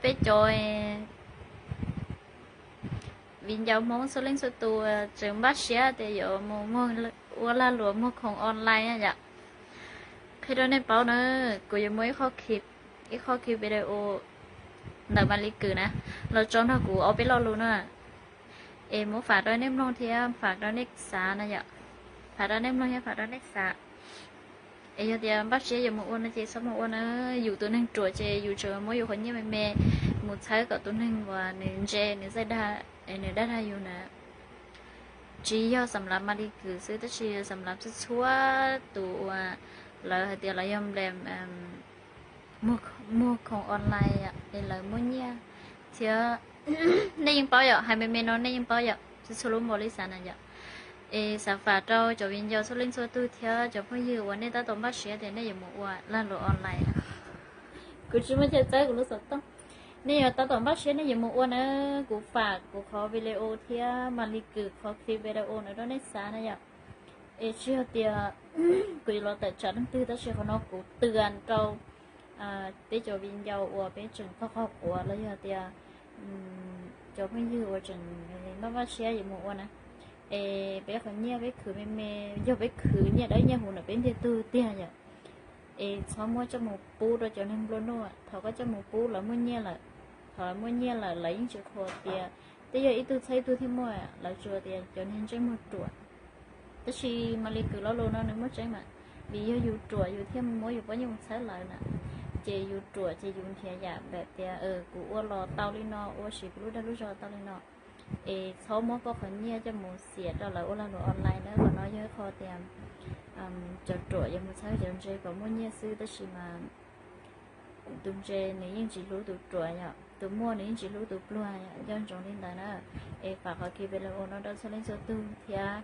Peb cov viv ncaus Hmoob txhua leej txhua tus tseem npaj siab tias yuav mus ua lag luam muag khoom online yom. Qhia rau nej paub na, kuv yuav muaj ib qho clip, ib qho clip video ntawm Maly Kws na, los tso nrog kuv ob peb lo lus na, es muab fam rau nej mloog thiab fam rau nej xav na yom. Fam rau nej mloog thiab fam rau nej xav. Es yog tias npaj siab yuav mus ua no ces txhob mus ua na. Yus tus neeg ruam ces yus tseem muab yus qhov nyiaj me me mus txhawb kom tus neeg uas nws ntse nws txawj dag, nws dag dag yus na. Tsis yog xam lav Maly Kws xwb tab sis xam lav txhua txhua tus uas lawv hais tias lawv yog nplam muag khoom online es lawv muaj nyiaj thiab. Nej yeej paub yom, hais me me no nej yeej paub yom, txhua txhua lub npaum li xav na yom. Es xav fam rau cov viv ncaus txhua leej txhua tug thiab cov phooj ywg uas nej tab tom npaj siab tias nej yuav mus ua lag luam online. Kuv tsis muaj chaw txawb kuv lub xov tooj. Nej yuav tab tom npaj siab nej yuav mus ua na, kuv fam kuv qhov video thiab Maly Kws qhov clip video na rau nej xav na yom. Es tsis yog tias kuv yuav los tawm tsam leej twg tab sis qhov no kuv tws rau peb cov viv ncaus uas peb tseem qaug qaug quav los yog tias cov phooj ywg uas tseem npaj npaj siab yuav mus ua na. Es peb qhov nyiaj peb khwv me me, yog peb khwv nyiaj dawb nyiaj huv ntawm peb ntiag tug tiag yom. Es txhob muab coj mus pub rau cov neeg nplua nuj, thaum koj coj mus pub lawv muaj nyiaj lawm, thaum lawv muaj nyiaj lawm lawv yeej tsis qhuas tias twb yog ib tug txhawb ib tug thiaj muaj, lawv tsuas tias cov neeg ntsej muag ruam. Tab sis Maly Kws lo lus no nws muaj tseeb mas, vim yog yus ruam yus thiaj muab yus pob nyiaj mus txhawb lawv na. Ces yus ruam ces yus nrhiav yam npam tias kuv ua los tau li no, ua siv kuv lub dag lub zog tau li no. Es txhob muab koj qhov nyiaj coj mus xiam rau lawv ua lag luam online na. Qhov no yog ib qho tias cov ruam yuav mus txhawb cov ntse kom muaj nyiaj xwb tab sis mas tus ntse nws yeej tsis hlub tus ruam yom, tus muaj nws yeej tsis hlub tus pluag yom, nco ntsoov li ntawd na. Es fam qhov clip video no rau txhua leej txhua tug thiab